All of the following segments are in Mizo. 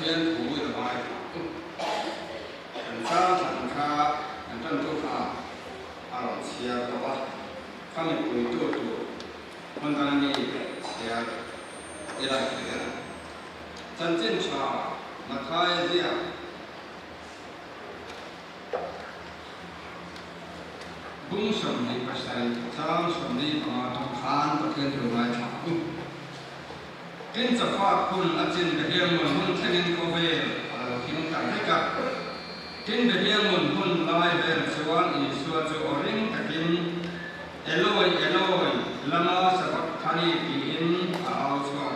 Pathian thu i lo ngaithla u. Kan chang thlan kha kan tantu kha a rawn chhiar tawh a, kha mipui tu tur hmun dang mi chhiar i la hria. Chanchin tha Mathaia ziak. Bung 27 chang 45 tawng khan Pathian thu ngaithla u. Tin chawfak hun a chin Behiangun hun thlengin khawvel a lo thim ta vek a. Tin Behiangun hun lai vel chuan Isua chu aw ring takin, Eloi, Eloi, lama sabachthani tiin a au chhuak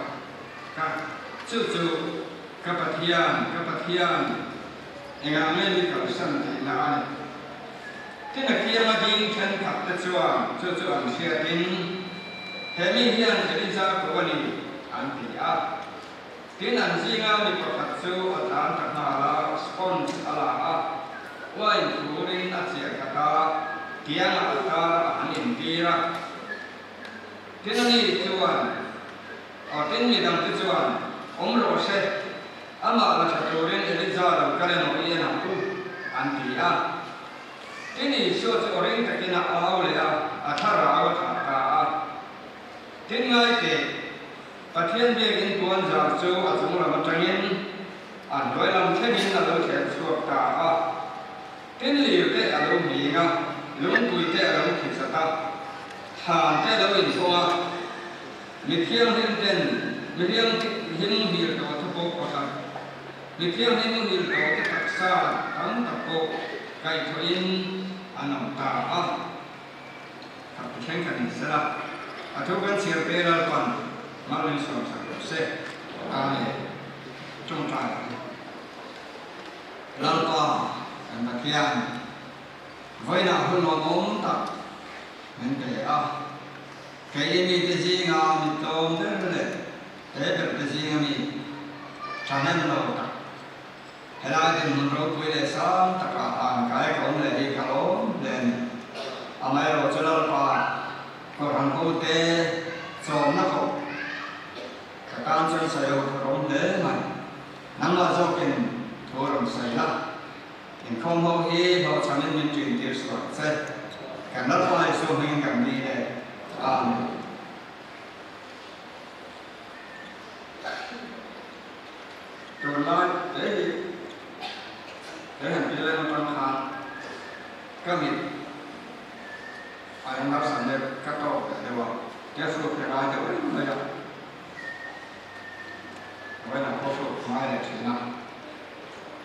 ka. Chu chu ka Pathian, ka Pathian, Engah nge mi kalsan tihna a ni? Tin a kianga ding thenkhat te chuan chu chu an hriatin, He mi hian Elija ko a ni, an ti a. Tin an zinga mi pakhat chu a tlan ta nghal a, sponge a la a, wine thurin a chiah khat a, kiangah a tar a han intir a. Tin ani chuan, Aw tin mi dangte chuan, Awm rawh se, Amah la tha turin Elija lo kal emaw i en ang u, an ti a. Tin Isua chu aw ring takin a au leh a, a thlarau a thah ta a. Tin ngai teh, Pathian biakinn puan zar chu a chung lam atangin a hnuai lam thlengin a lo thler chhuak ta a. Tin lir te a lo hming a, lungpui te a lo khichat a, thlan te a lo inhawng a. Mi thianghlim ten mi hrianghlim hil tawh te pawh pakhat, mi thianghlim hil tawh te taksa tam tak pawh kaihthawhin an awm ta a. Khat ti thleng khat in sela, a thu kan chhiar te Lalpan mal min sawm sak rawh se. Amen. Tawngtai ang. Lalpa kan Pathian, vawiinah hun lawmawm tak min pe a. Kei i mite zinga mi tlawm ber leh te ber te zinga mi thahnem lo tak, helai dinhmun ropui leh sang takah han kai ka awm leh hi ka lawm hle a ni. Amaherawhchu Lalpa Kohhran hote chawmna pawh ka tan chuan sawi ho thar awm hle mai. Nangmah zawkin thu rawn sawi la. Inkhawm ho hi hlawhchhamin min ṭin tir suah che. Kan Lalpa Isua hmingin kan ni e. Amen. Tunlai he hi he han pi leng atang khan ka mit a eng harsat leh ka tawk leh deuh a, tia hruk hi a ngai deuh reng mai a. Vawiinah pawh hruk ngai leh thin a.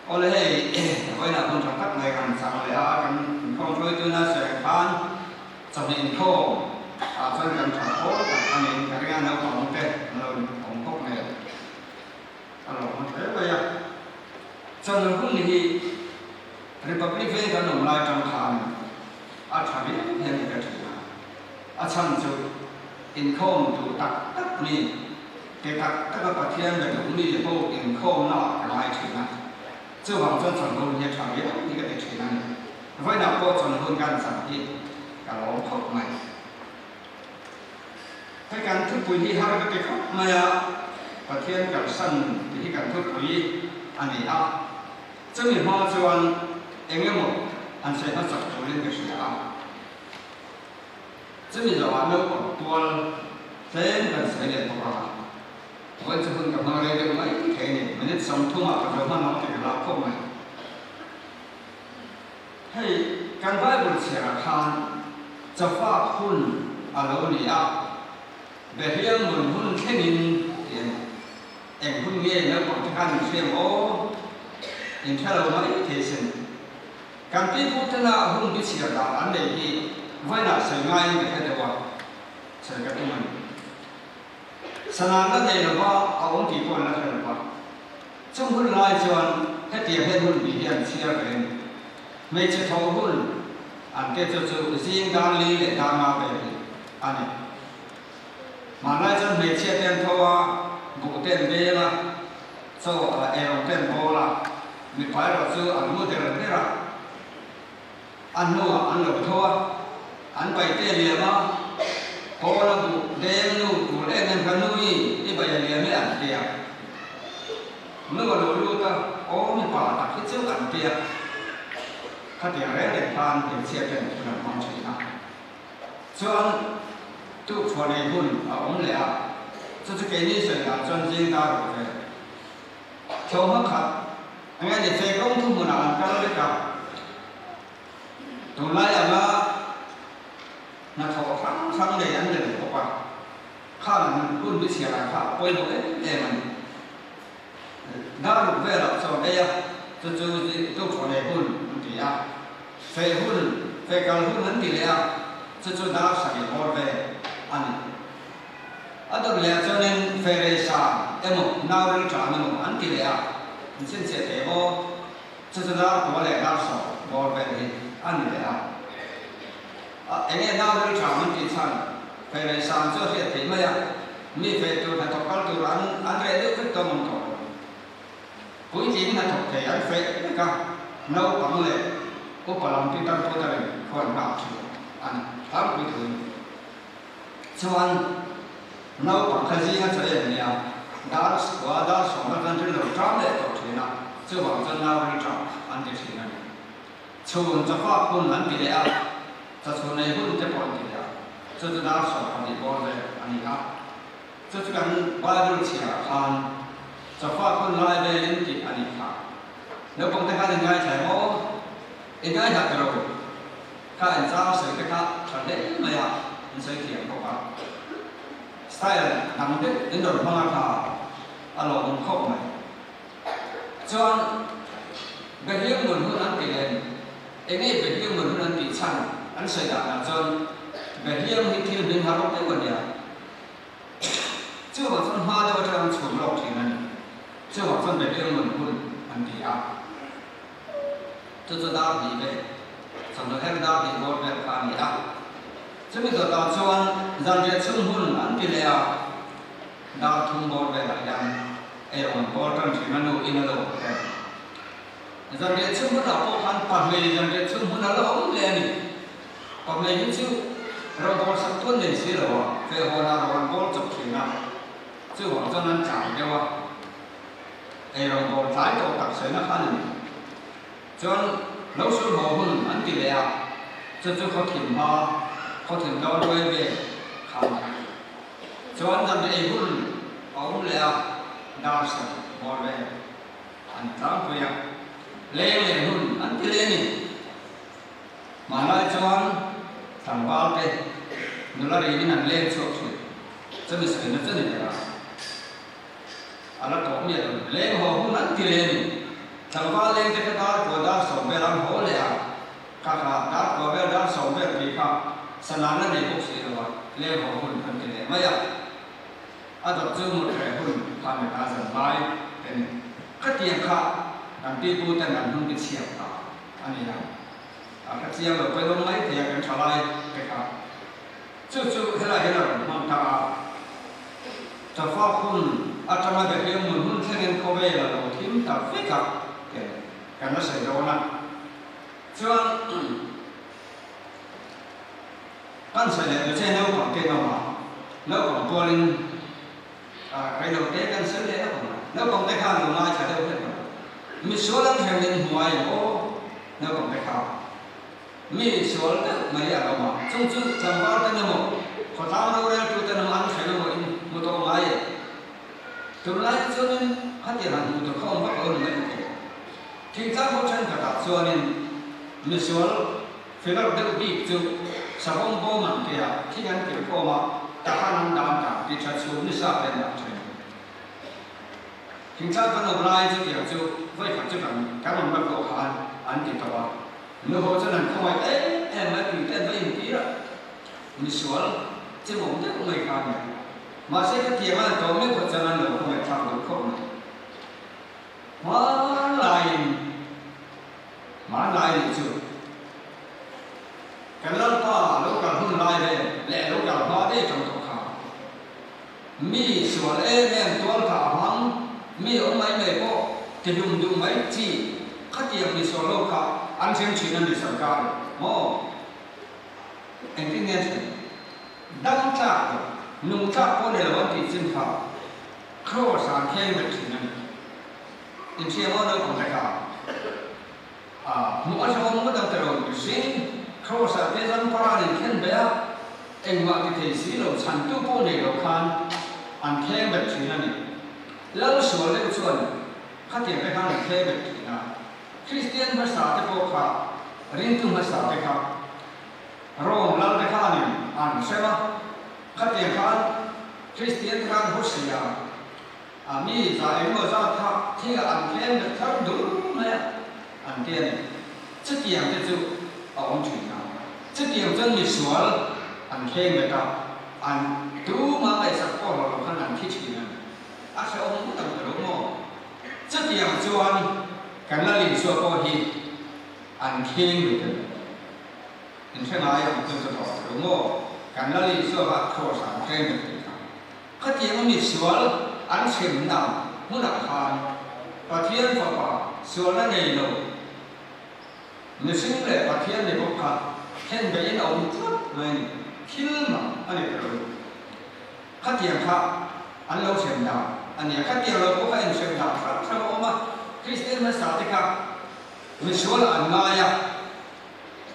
Awle hei vawiinah hun tha tak mai kan chang leh a, kan inkhawm hruaitu na sawi ang khan chawhnih inkhawm ah chuan kan tha thawl tak a niin ka ring a, naupang te an lo awm bawk nen a lo awm hle mai a. Chawhnu hun hi Republic Veng kan awm lai tang khan a tha viau hian ka hre thin a, a chhan chu inkhawm duh tak tak mi, Ke tak taka Pathian be duh mi ho inkhawmna ah ka ngai thin a, chuvang chuan chawnhun hi a tha viau hi ka ti thin a ni. Vawiinah pawh chawnhun kan chang hi ka lawm khawp mai. Hei kan thupui hi har ka ti khawp mai a, Pathian kalsan tih hi kan thupui a ni a, chumi hma chuan eng emaw han sawi hmasak turin ka hria a. Chumi zawhah naupang tual tlem kan sawi leh bawk ang a, vawi chu hun ka hmang rei deuh mai thei a ni, minute 30 ah ka zo hman ang tih ka hlauh khawp mai. Hei kan Bible chhiarah khan chawfak hun a lo ni a, Behliang mun hun thlengin tih a ni. Eng hun nge naupang te khan in hriam aw? In hre lo mai thei sin. Kan pipu tena hun bi chhiar dan an nei hi vawiinah sawi ngaiin ka hre deuh a, sawi ka tum a ni. Sananna nei lova a awm tih pawh an la hre lova. Chung hun lai chuan hetiang hian hun bi hi an chhiar ve a ni. Hmeichhe tho hun an te chu chu zing dar li leh dar nga vel hi a ni. Hmanlai chuan hmeichhia te an tho a, buh te an beng a, chaw eirawng te an bawl a, mipa erawh chu an mu der der a, a hnuah an lo tho a, an bai te a liam a, Paula buh deng nu tur em em kha nui i bai a liam e an ti a. Nu a lo lut a, Aw mipa tak hi chu an tia. Khatiang reng reng khan hmeichhia ten hun an hmang thin a. Chuan tukchhuah nei hun a awm leh a, chu chu keini sawi dan chuan zing dar rawh ve. Thlawhhma khat enge ni fe kawng thu hmunah an kal vek a, tunlai anga hnathawh hrang hrang nei an lem bawk a, khan an hun bi chhiar ah kha a pawimawh em em a ni. Dar ruk velah chaw ei a, chu chu tukchhuah nei hun an ti a, feh hun, feh kal hun an ti leh a, chu chu dar sarih bawr ve a ni. A dawt leh ah chuanin feh rei sa emaw nau ril ṭan emaw an ti leh a, an chhinchhiah thei maw? Chu chu dar kua leh dar sawm bawr vel hi a ni leh a. A enge nau ril ṭam an tih chhan feh rei sa chu a hriat theih mai a, mi feh tur hnathawk kal tur an an reh deuh vek dawn awm tawh lo. Puitling hnathawk thei an feh vek a, naupang leh upa lam pi tan pawh tarin khuan nghak ṭhin a ni tlangpui thuin. Chuan naupang kha zinga chaw em nia, dar khua dar sawmna chuan rilru ṭam leh tawh ṭhin a, chuvang chuan nau ril ṭam an ti ṭhin a ni. Chhun chawfak hun an ti leh a, chawchhun nei hun te pawh an ti leh a, chu chu dar 12 bawr vel a ni a. Chu chu kan Bible chhiarah khan chawfak hun lai velin tih a nih kha. Naupangte khan in ngaithla em aw? I ngaithla tiro? Kha in chang sawi te kha tha hle mai a, in sawi thiam bawk a. Style dang deuh in rawn hmang a kha a lawmawm khawp mai. Chuan Behliang mun hun an ti len, eng nge Behliang mun hun an tih chhan an sawi dan ah chuan Behliang hi thil hming har awk deuh a nia. Chuvang chuan hma deuh atang an chhum lawk thin a ni. Chuvang chuan Behliang mun hun an ti a. Chu chu dar hnih ve, chawhnu her dar hnih bawr vel kha a ni a. Chumi dawtah chuan zanriah chhung hun an ti leh a, dar thum bawr velah hian eirawng an bawl tan thin a nu in a lo awm em. Zanriah chhung hunah pawh khan pahmei zanriah chhung hun a la awm leh a ni. Pahmei hi chu rawngbawl sak tuan nei si lo a, fehhawnah rawng an bawl chawp thin a, chuvang chuan an tlai deuh a. Eirawngbawl tlai tawh tak sawi na khan a ni. Chuan lo sul haw hun an ti leh a, chu chu khaw thim hma, khaw thim dawn ruai vel khan a ni. Chuan zan ei hun a awm leh a, dar sawm bawr vel an tlangpui a, leng len hun an ti leh a ni. Hmanlai chuan tlangval te nula rin in an leng chhuak thin, chumi sawina chu ni ber a. A la tawh miah lo. Leng haw hun an ti leh a ni. Tlangval leng te kha dar kua dar sawm vel an haw leh a, kha kha dar kua vel dar sawm vel tih kha sanana nei bawk si lo a, leng haw hun an ti leh mai a. A dawt chu mut reh hun kha ni ta zan lai te ni. Khatiang kha kan pipu ten an hun ti chhiat ta a ni a. A hre chiang lo pawimawh mai thei a kan tha lai te kha. Chu chu helai hian a rawn hmang ta a, Chawfak hun atanga Bethlehem hmun hun thlengin khawvel a lo thim ta vek a, tih kan la sawi dawn a. Chuan kan sawi leh duh che naupang te nawm a, naupang pualin reilo te kan sawi leh lawk ang a, naupang te khan lo ngaithla deuh hlek ang. Misual an hrem in hmuai ang aw, naupang te kha. Mi sual deuh mai a lo a, chung chu tlangval ten emaw, khawtlang roreltu ten emaw an hrem emaw in hmu tawh ngai e. Tunlai hi chuanin khatiang han hmuh tur kha awm vak lo ni mai thei. Thingtlang ho thenkhatah chuanin misual filar deuh bik chu savawm bawm an tia thing an kir khawm a, tahan an dan ta tih tha chhum ni sa ten an then. Thingtlang kan awm lai chutiang chu vawikhat chu kan kan awmna pawh khan an ti tawh a. Nuho chuan an khawngaih em em mai tui te an va intir a, misual chimawm deuh mai kha a ni a. Mahse khatiang a an tawh meuh kha chuan an lo khawngaih thlak duh khawp mai. Hmanlaiin, hmanlai nih chu kan Lalpa lo kal hun lai vel leh lo kal hma daih atang tawh kha mi sual em em tual thah a hmang, mi awm mai mai pawh ti hlum duh mai chi khatiang mi sual ho kha an hrem thin a ni sarkar in maw? Engtin nge an hrem? Dam tlak lo, nung tlak pawh ni lo an tih chin kha Kraws ah an thleng bet thin a ni. Inhria maw naupang te kha? A hmuh a hrehawm ngawt ang tiraw? Mihring Kross-ah te zam paran in khen ve a, engmah ti thei si lo, chhantu pawh nei lo khan an thleng bet thin a ni. Lal sual deuh chuan khatiang te khan an thleng bet thin a. Kristian hmasa te pawh kha, ringtu hmasa te kha, Rome lal te khanin an hrem a, khatiang khan Kristian te khan Hosea a mi za engemaw zat kha thingah an thleng bet thar dur mai a, an ti a ni. Chutiang te chu a awm thin a, chutiang chuan misual an thleng bet a, an tuma ngaihsak pawh hlawh lo khan an thi thin a ni. A hrehawm ngawt ang ta lo maw? Chutiang chuan kan la Linsua pawh hi an thleng bet a ni. In hre ngai ang chu chu tawh lo maw? Kan la Linsua kha Kross ah an thleng bet tih kha. Khatiang a misual an hremna hmunah khan Pathian Fapa sualna nei lo mihring leh Pathian ni bawk kha then beihin a awm tlat mai a ni. Thil mak a ni ta lo. Khatiang kha an lo hrem dan a nia. Khatiang lo pawh kha inhrem dan hrang hrang a awm a. Kristian hmasa te kha misualah an ngai a,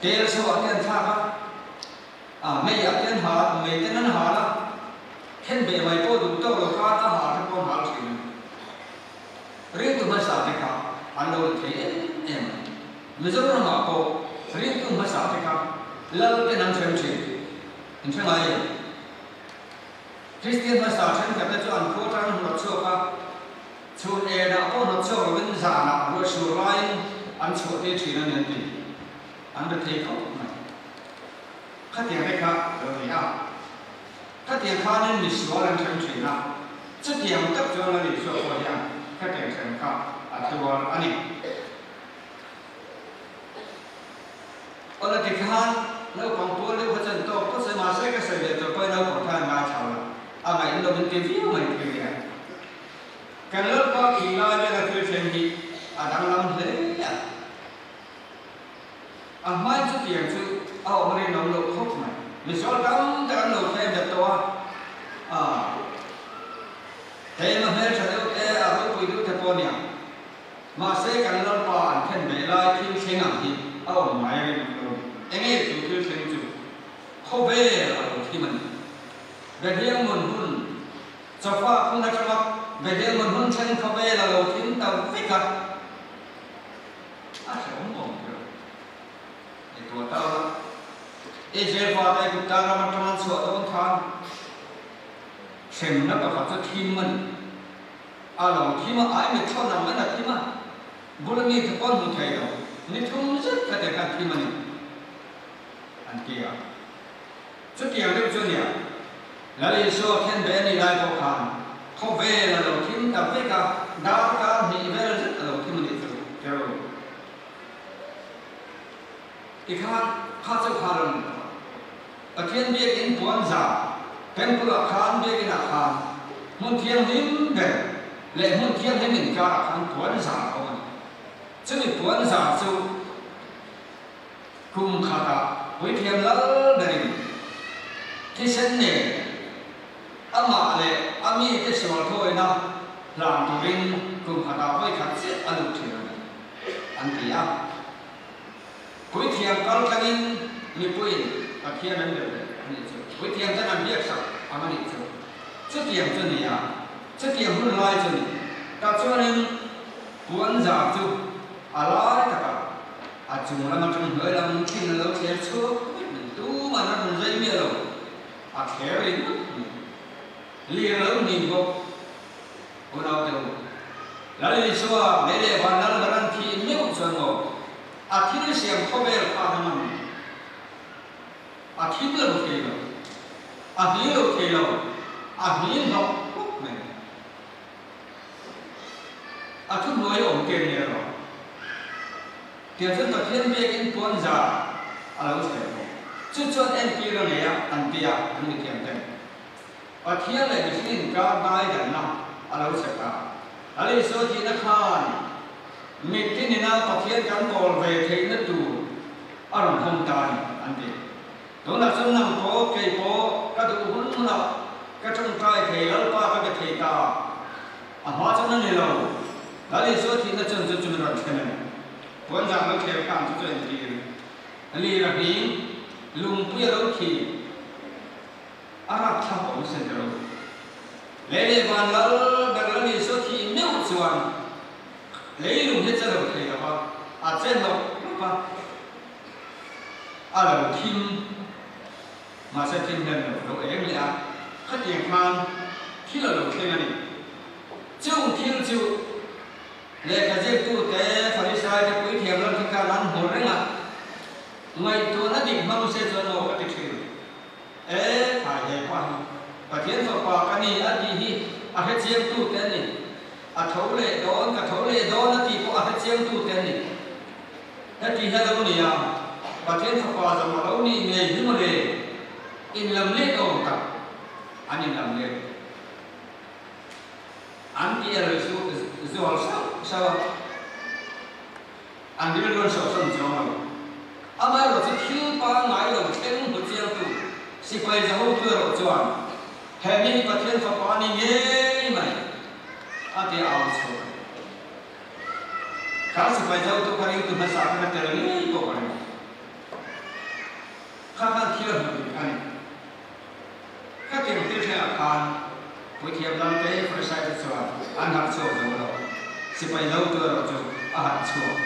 tel chhuah te an thlak a. A mei ah te an hal, mei ten an hal a, then beh mai pawh duh tawk lo khan a hal te pawh an hal thin a ni. Ringtu hmasa te kha an lo ri thei em em a ni. Mizoram ah pawh ringtu hmasa te kha lal ten an hrem thin. In hre ngai em? Kristian hmasa thenkhat te chu an khua atang an hnawt chhuak a, chhun en ah pawh hnawt chhuak lovin zan ah ruah sur laiin an chhuah tir thin a ni an ti. An ri thei khawp mai. Khatiang te kha lo ni a. Khatiang khanin misual an hrem thin a, chutiang tak chuan Lal Isua pawh hian khatiang hrem kha a tuar a ni. Awle tikhan naupang pawl deuh kha chuan tawk phawt se, mahse ka sawi leh tawh pawhin naupang khan ngaithla lo, a ngaih lovin ti viau mai thil nia. Kan Lalpa thih lai vela thil thleng hi a danglam hle a. A hmai chutiang chu a awm rinawm loh khawp mai. Misual tam tak an lo thlem dat tawh a, a hei ma hmeltha deuh te, a ropui deuh te pawh nia. Mahse kan Lalpa an then ve lai thil thleng ang hi a awm ngai rinawm lo. Enge chu thil thleng chu khawvel a lo thim a ni. Behliang mun hun chawfa khung atanga Behliang mun hun thleng khawvel a lo thim ta vek a. A hrehawm awm ber i tuah ta a. Israel fate Aigupta ram atang an chhuah dawn khan hremna pakhat chu thim a ni. A lo thim a, ai mit thlawn ang an a thim a, bula mi te pawh an hmu thei lo, ni thum zet kha te khan thim a ni an ti a. Chutiang deuh chu nia, Lal Isua khen ve a nih lai pawh khan khawvel a lo thim ta vek a, darkar hnih vel zet a lo thim a nih chu kero. Tikhan kha chauh kha a lo ni tawh. Pathian biakinn puan za, temple ah khan biakinn ah khan hmun thianghlim ber leh hmun thianghlim inkar ah khan puan za a awm a ni. Chumi puan za chu Kum khatah puithiam lal berin thisen nen amah leh a mite sual thawina hlan turin kum khatah vawi khat chiah a lut thin a ni, an ti a. Puithiam kal tlangin mipuiin Pathian an bel leh a nih chu. Puithiam ten an biaksak ang a nih chu. Chutiang chu ni a, chutiang hun lai chu ni. Tah chuanin puan zar chu a lai takah A chung lam atang hnuai lam thin a lo thler chhuak vek mai. Tuman a rawn zai miah lo. A thler ringawt mai. Lir a lo hnim bawk. Unau te u, Lal Isua lei leh van lal ber an thih meuh chuan maw a thil siam khawvel kha a ngam? A thim lo thei lo. A hni lo thei lo. A hni hlawk hlawk mai. A thuhnuai awm te nia rawh. Tiang chuan Pathian biakinn puan za a lo thlen bawk. Chu chuan entir a nei a, an ti a, an mithiam ten. Pathian leh mihring inkar daidanna a lo chhe ta. Lal Isua thihna khan mitthi nina Pathian kan kawl ve theihna tur a rawn hawng ta a ni, an ti. Tunah chuan nang pawh, kei pawh ka duh hun hunah ka tawngtai thei, Lalpa ka be thei ta. A hma chuan a ni lo. Lal Isua thihna. na chuan chu chu min rawn thlen a ni. Puanzar lo thler khan chu chu a intir. Lir a hning, lungpui a lo thi, a rapthlak awm sen ta lo. Lei leh van lal ber lal Isua thih meuh chuan leilung hi che lo thei lo va, a che hlawk hlawk a, a lo thim. Mahse thim hian lo lo eng leh a, khatiang khan thil a lo thleng a ni. Chung thil chu lehkha zirtute, Farisaite, puithiam lam te khan an hmu reng a, ngaihtuahna dik hmang se chuan aw ka ti thin. E, khai he pa hi Pathian fapa ka ni a tih hi a hrechiangtute an ni. A tho leh dawn, ka tho leh dawn a tih pawh a hrechiangtute an ni. Heti hian lo ni a, Pathian fapa zawng a lo nih ngei hi mawle, inlam let awm tak an inlam let. An ti el chu zual sauh sauh a, an rilru an sawhsawn chuang lo. Amaherawh chu thil pangngai lo thleng hmu chiangtu sipai zahotu erawh chuan he mi hi Pathian fapa a ni ngei mai a ti au chhuak a ni. Kha sipai zotu kha ringtu hmasa khan a tel ngei pawh a ring. Kha khan thil a hmuh dik a ni. Khatiang thil thlengah khan Puithiam lam te Farisai te chuan an harh chhuak zo lo. Sipai zotu erawh chu a harh chhuak.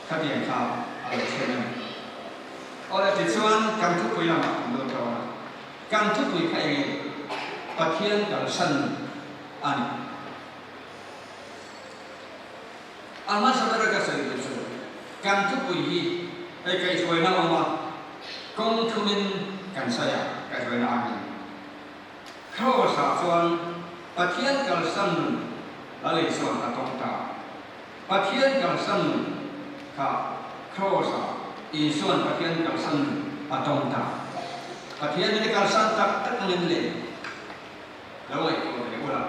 Khatiang kha a lo thleng a ni. Awle tichuan kan thupui lamah kan lut dawn a. Kan thupui kha eng nge? Pathian kalsan a ni. A hmasa bera ka sawi te chu kan thupui hi hei kaihhruaina a awm a, kawng thumin kan sawi a, kaihhruaina a ni. Kraws-ah chuan Pathian kalsan nun Lal Isua'n a tawng ta. Pathian kalsan nun kha Kraws-ah Isua'n Pathian kalsan nun a tawng ta. Pathian in a kalsan tak tak angin le lo ngaihtuah ve ula.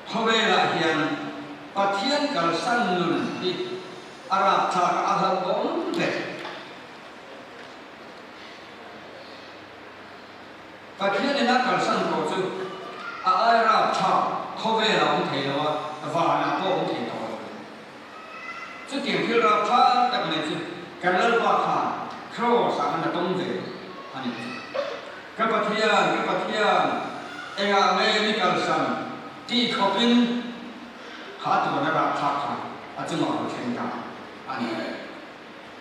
Khawvelah hian Pathian kalsan nun hi a rapthlak a hlauhawm hle. Pathianin a kalsan tawh chu a ai rapthlak khawvelah awm thei lo a, vanah pawh awm thei tawh lo. Chutiang thil rapthlak tak mai chu kan Lalpa khan Kraws-ah khan a tawng ve a ni. Ka Pathian, ka Pathian, engah nge ni kalsan tih khawpin kha tuan a rapthlak kha a chungah lo thleng ta a ni.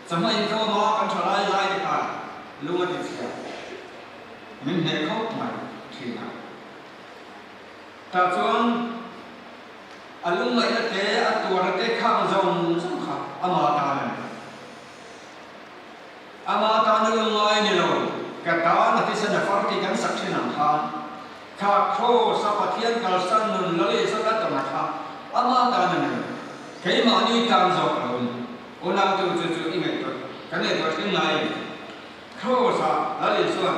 Chawhma inkhawma kan tha lai lai te khan lung a ti chhia min hneh khawp mai thin a. Tah chuan a lungngaihna te, a tuarna te khang zawng zawng kha ama tan a ni. Ama tan a lungngai ni lo, ka tan a thisen a far tih kan sak thin ang khan, kha Kraws a Pathian kalsan nun la leh zawt a tawng a kha ama tan a ni lo, keimahni tan zawk a lo ni. Unautu chu chu i ngaihtuah, kan ngaihtuah thin ngai em? Kraws a la leh chuan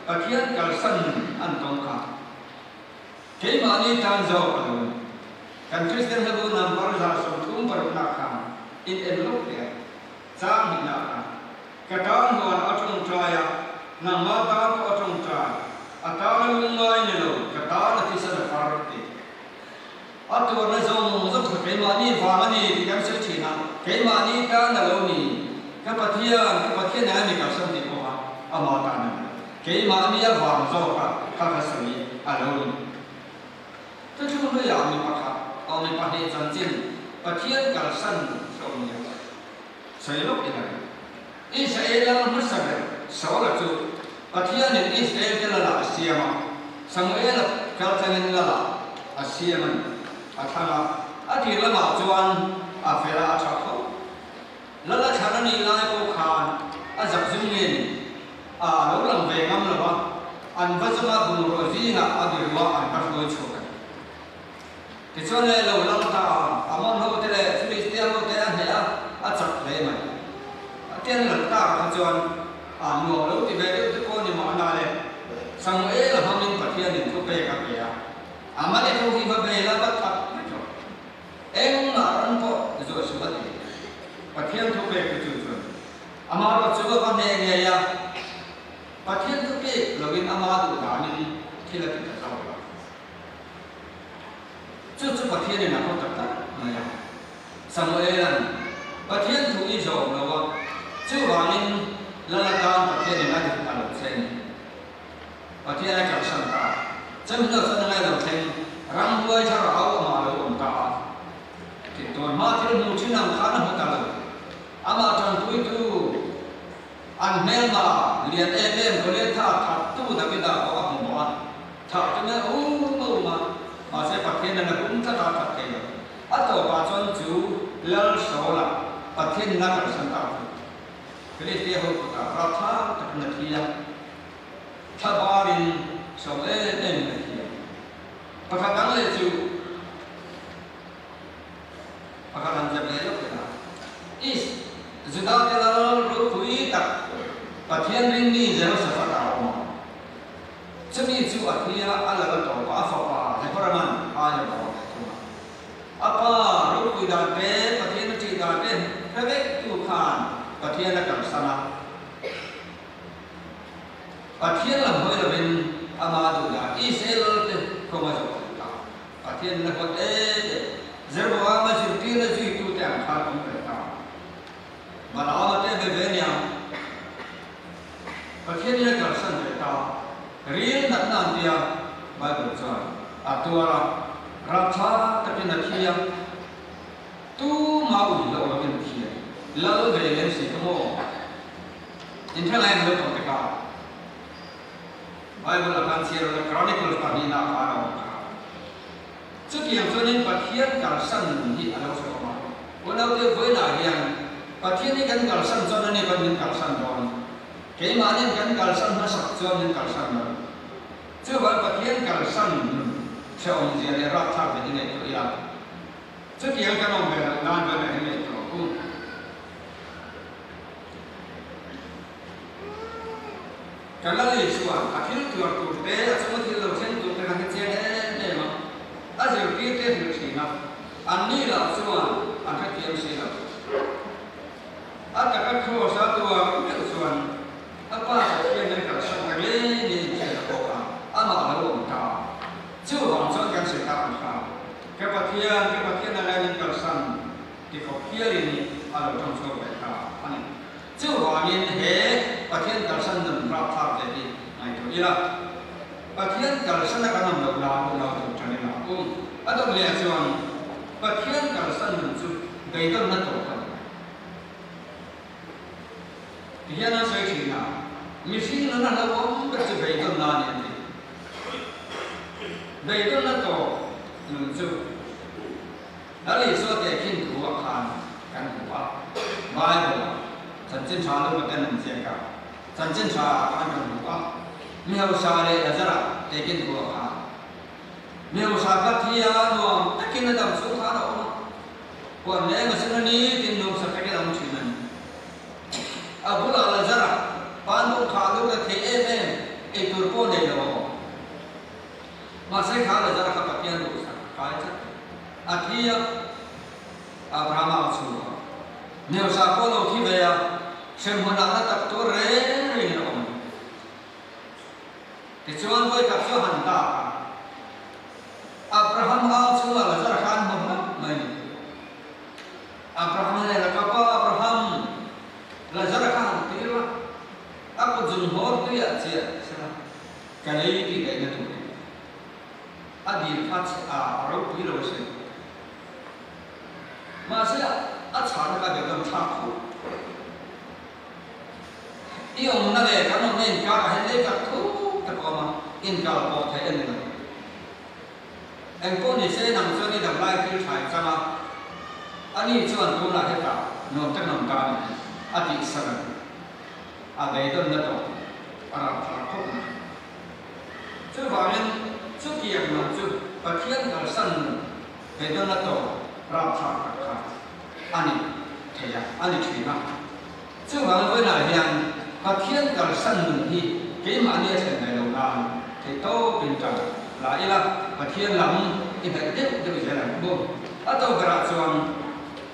Pathian kalsan nun an tawng kha keimahni tan zawk a lo ni. Kan Kristian hlabu number 36 nak khan in en lawk teh a. Chang hnihna kha ka tan huan a tawngtai a, nangmah tan pawh a tawngtai, a tan a lungngai ni lo, ka tan a thisen a far ti. A tuarna zawng zawng kha keimahni vang a ni tih kan sawi thin a, keimahni tan a lo ni, ka Pathian, ka Pathian eng a ni kalsan tih pawh kha ama tan a ni lo, keimahni a vang zawk a kha ka sawi a lo ni. Thuthlung hluiah mi pakhat aw mi pahnih chanchin Pathian kalsan hlawm nia sawi lawk ila ni. Israel lal hmasa ber Saula chu Pathianin Israel te lalah a siam a, Samuela kaltlangin lalah a siam a ni. A thlang a, a tir lamah chuan a fel a, a tha kho. Lal a thlan a nih lai pawh khan a zak zum nge ni? A lo lang ve ngam lo a, an va zunga bungraw zingah a biru a an va hruai chhuak a ni. Tichuan le lo lang ta a, Amon ho te leh Philistia ho te a hneh a, a chak hle mai. A tian lal tak ah kha chuan a nuam lo ti ve deuh te pawh ni mahna le, Samuel a hmangin Pathianin thupek a pe a, Amalek ho hi va bel a va that vek lo. Engmah ran pawh zuah suh a ti. Pathian thupek chu chu chuan Amah erawh chu a va hneh ngei a, Pathian thu pek loin ama duh danin thil a ti ta zawk lo. Chu chu Pathianin a haw tak tak mai a. Samuela'n Pathian thu i zawm lo a, chuvangin Lal atan Pathianin a duh ta lo che ni. Pathian a kalsan ta a, chumi hnu chuan a ngailo thleng ramhuai thlarau amah lo awm ta a. Tih tawn hma thil hmu thin ang khan a hmu ta lo. Amah tanpuitu an hmelma lian em em Goliatha thattu Davida pawh a hmu bawk a, thah chu nge um a um a, mahse Pathian a la hum tlat a, that thei lo. A tawpah chuan chu Lal Saula Pathian la kalsan tak chu Philistia ho kutah rapthlak takin a thi a, thla barin sawm em em in a thi a. Pakhat dang leh chu pakhat han zep leh lawk ila, Is Juda te lal ropui tak Pathian ringmi Jehoshaphat a awm a. Chumi chu a thi a, a lal tawp a, a fapa Jehoraman ai a bawk leh thung a. A pa ropui dan te, Pathian a ṭih dan te hre vek tu khan Pathian a kalsan a. Pathian lam hawi lovin ama duh dan Israel te kawng a zawh theih ta. Pathian in a huat em em. Jeroboama zirtirna zuitute ang khan awm ve ta. Balaama te ve ve nia. Pathian in a kalsan ve ta. Ril natna an tia Bible chuan a tuar a, rapthlak takin a thi a. Tuma ui loh lovin thi a. Lal ve lem si kha maw? Inthengai an lo tawng te kha Bible a kan chhiar la Chronicles pahnihna khan a awm kha. Chutiang chuanin Pathian kalsan nun hi a lo hre awm a. Unaute vawiinah hian Pathian hi kan kalsan chuan ani pawn min kalsan dawn. Keimahnin kan kalsan hmasak chuan min kalsan lo. Chuvang Pathian kalsan nun hrehawmzia leh rapthlak ve hi ngaihtuah ila. Chutiang kan awm ve loh nan vawiinah hi ngaihtuah ang u. Ka la lei chuan a thil tuar tur te, a chunga thil lo thleng tur te kha hi chiang em em a, a zirtir te hrilh thin a, an ni lah chuan an hrethiam si lo. A taka Kross a tuar meuh chuan a pa Pathian in kalsan ta ngei ngei inhriat a pawh a, amah lo awm ta. Chuvang chuan kan sawi tak ang kha, Ka Pathian, ka Pathian a lain in kalsan. Ti khawp hialin a lo tawng chhuak ve ta a ni. Chuvangin he Pathian kalsan nun rapthlak ve hi ngaihtuah ila, Pathian kalsana kan awm loh nan unau tur tan ila um a dawt leh chuan Pathian kalsan nun chu beidawnna tawp a ni. Ti hian an sawi thin a, mihring nun a hlauhawm ber chu beidawnna a ni an ti. Beidawnna tawp nun chu. Lal Isua tehkhin thu ah khan kan hmu a, Bible ah chanchin tha lupa ten an ziak a, chanchin tha ah khan kan hmu a, mi hausa leh Lazara tehkhin thu ah khan mi hausa kha thi a nuam takin a dam chhung khan a awm a, huan leng a sin a ni tin nuamsa takin a awm thin a ni. A bulah Lazara pa nu kha lu la thei em em, eitur pawh nei lo a awm. Mahse kha Lazara kha Pathian duhsak a kai tlat lo. A thi a, Abrahama a chhung a. Neusa pawh lo thi ve a, hremhmunah na tak tur reng rengin a awm. Tichuan vawikhat chu a han dak a, Abraham au chhungah Lazara kha an hmu hlauh mai ni. Abraham a hnenah, Ka pa Abraham, Lazara kha han tir la, a kut zung hmawr tuiah chiah sela. Ka lei tih daihna tur hi a dil kha chhe a, a ropui lo asin. Mahse a chhahna kha beidawng thlak khawp. I awmna leh kan awmna inkarah hian lei khat thuk tak a awm a, inkal pawh theih a ni lo. Engpawh ni se nang chuan i damlai thil tha i chang a, ani chuan tunah hetah nuam tak nawm ta a ni a tih sak a ni. A beidawnna tawh a rah thar khawp mai. Chuvangin chutiang nun chu Pathian kalsan nun beidawnna tawh rapthlak tak kha a ni thei a, a ni thin a. Chuvang vawiinah hian Pathian kalsan nun hi keimahni a thlen ve lo nan theihtawpin tan la ila, Pathian lam i hnaih deuh deuh zel ang u. A tawp berah chuan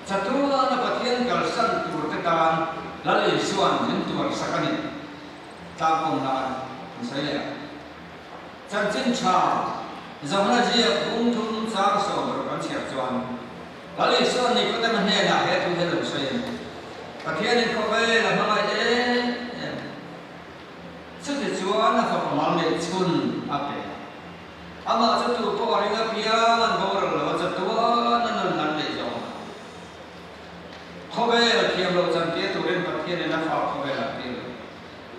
Chatuana Pathian kalsan turte tan Lal Isua'n min tuar sak a ni. Tlangkawm nan an sawi leh a. Chanchin tha Johana ziak bung thum chang 60 kan chhiar chuan Lal Isua Nikodema hnenah he thu hi a lo sawi a ni, Pathianin khawvel a hmangaih em em. Chutichuan a fapa mal neih chhun a pe. Amah chu tu pawh a ring apiang an boral lo a, chatuan a nun an neih zawng a. Khawvel thiam loh chantir turin Pathianin a fa khawvel a tir lo.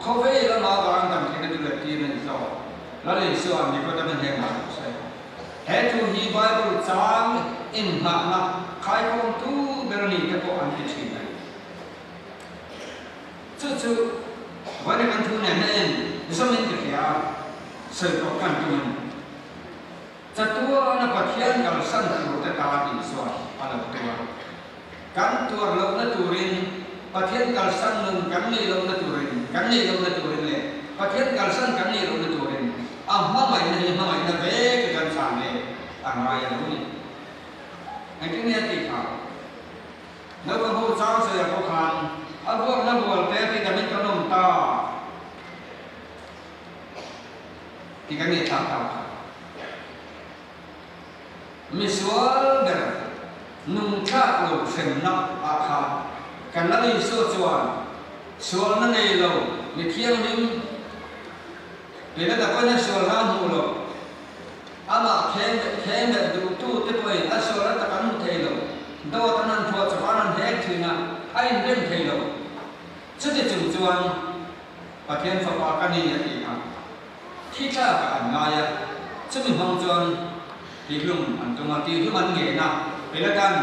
Khawvel amah avangin kan thing a tu leh tir a ni zawk. Lal Isua'n Nikodema hnenah a lo sawi. He thu hi Bible chang inngahna khaikhawmtu ber a ni te pawh an ti thin a ni. Chu chu vawiin kan thu nen na en zawmin ka hria a, sawi pawh kan tum a ni. Chatuana Pathian kalsan tur te tan Isua a lo tuar. Kan tuar lohna turin, Pathian kalsan nun kan neih lohna turin, kan neih lohna turin leh Pathian kalsan kan neih lohna turin a hmangaihna hi hmangaihna vek a kan chhan leh a ngai a lo ni. Engtin nge a tih kha? Naupang ho chang sawi ah pawh khan a vuakna bual te a tih damin kan awm ta. Ti kan ngaihthlak ta kha. Misual ber nungthlak lo hremna ah khan kan Lal Isua chuan sualna nei lo mi thianghlim Pilata pawhin a sual hna hmuh lo, amah khen ber duhtu te pawhin a sualna tak an hmu thei lo, dawt an han phuah chawp a an han hek thin a, a inrem thei lo. Chuti chung chuan Pathian Fapa ka ni a ti a, thi tlakah an ngai a, chumi hmang chuan tihlum an tum a, tihlum an ngen a, Pilatan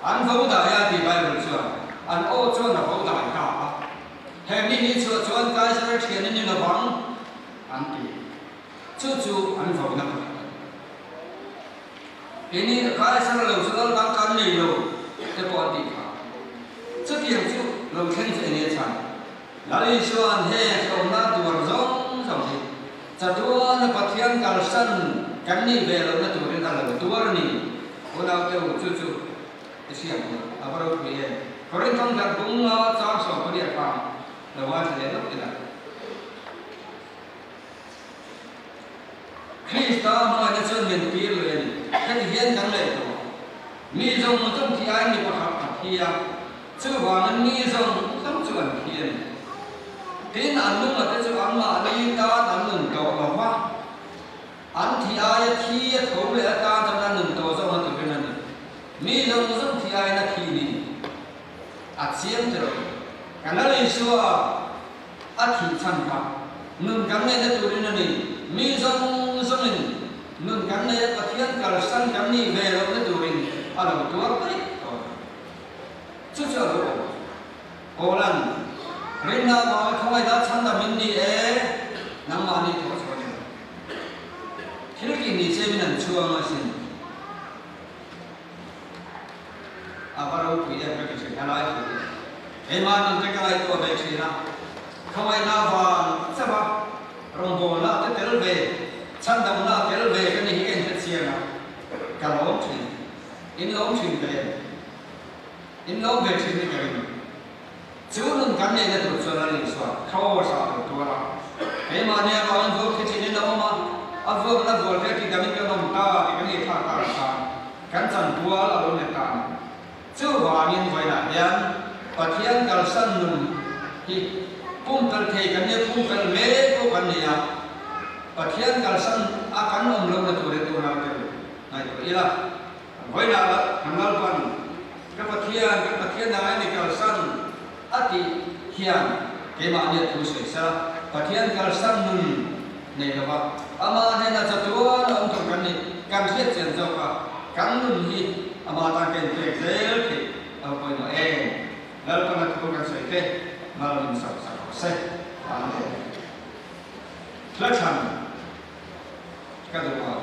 an vo dai a ti Bible chuan an aw chuan a vo dai ta a, he mi hi chhuah chuan Kaisara thian a ni lovang an ti, chu chu an vo na pakhat a ni. Keini Kaisara lo chu lal dang kan nei lo te pawh an tih kha. Chutiang chu lo thleng chu eng nge chhan? Lal Isua'n he hlawmna tuar zawng zawng hi chatuana Pathian kalsan kan nih ve lohna turin a lo tuar a ni. Unaute u, chu chu i hriat tur a va ropui em? Korinthawng darh bunga chang 14 khan lo ngaithla leh lawk ila. Krista hmangaihna chuan min tir lui a ni. Heti hian kan ngaihtuah, Mi zawng zawng thi aiin mi pakhat a thi a, chuvangin mi zawng zawng chu an thi a ni. Tin, an nunga te chu anmahni tan an nun tawh lo va, an thi aia thi a tho leh atan chuan an nun tawh zawkna turin a ni. Mi zawng zawng thi aiin a thi ni. A chiang tiraw? Kan Lal Isua a thih chhan kha nun kan neihna turin a ni. Mi zawng zawngin nun kan nei a, Pathian kalsan kan nih ve lohna turin a lo tuar daih tawh a. Chu chu a duh awm. Paula'n, Rinna avanga khawngaihna chhan dam in ni e, nangmahni thawh chhuah ni lo. Thil tih ni che min an chhuang asin. A va ropui em ka ti thin helai thu hi. Keimah nun te ka ngaihtuah ve thin a, khawngaihna vang chauh a rawngbawlna te tel ve, chhandamna tel ve ka ni hi ka inhre chiang a, ka lawm thin. In lawm thin ve em? In lawm ve thin ni ka ring. Chu nun kan neihna tur chuan a Isua Kraws ah lo tuar a, keimahni avangin vuak thi thinin a awm a, a vuakna vual te tih damin kan awm ta tih kan ngaihthlak tak ah khan kan chanpual a lo let ta a ni. Chuvangin vawiinah hian Pathian kalsan nun hi pumpelh thei kan nia, pumpelh mek pawh kan ni a, Pathian kalsan a kan awm lohna turin unau te ngaihtuah ila. Vawiinah lah kan Lalpan, Ka Pathian, ka Pathian nang i ni kalsan a tih hian keimahni a thu sawi sela, Pathian kalsan nun nei lova amah hnenah chatuan a awm tur kan ni, kan hriat chian zawk a, kan nun hi amah tan ka inpek zel theih a va pawimawh em? Lalpan a thu kan sawi te mal min sak sak rawh se. Amen. Hla thlan ka duh a.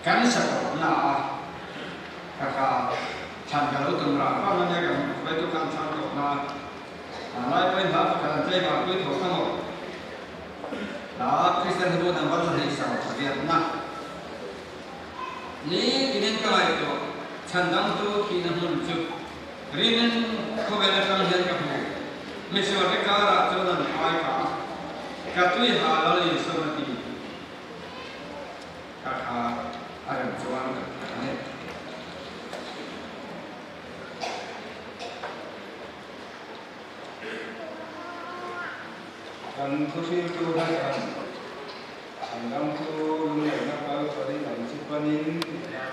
Kan sa tawh na a, ka ka thlan ka lo tum rah rah ania kan hruaitu khan thlang tawh na a, lai pawhin hla pakhat an tlei vang pui tho kha maw. Hla Kristian hi bu number 2 pariatna ni tinin ka ngaihtuah chhan dangtu thihna hmun chu rinin khawvel atang hian ka hmu misual te karah chuan an phai ka a, ka tui ha Lal Isua na ti. Kan thuhriltu hian an ram chu lungngaihna Kalvari lam chu panin.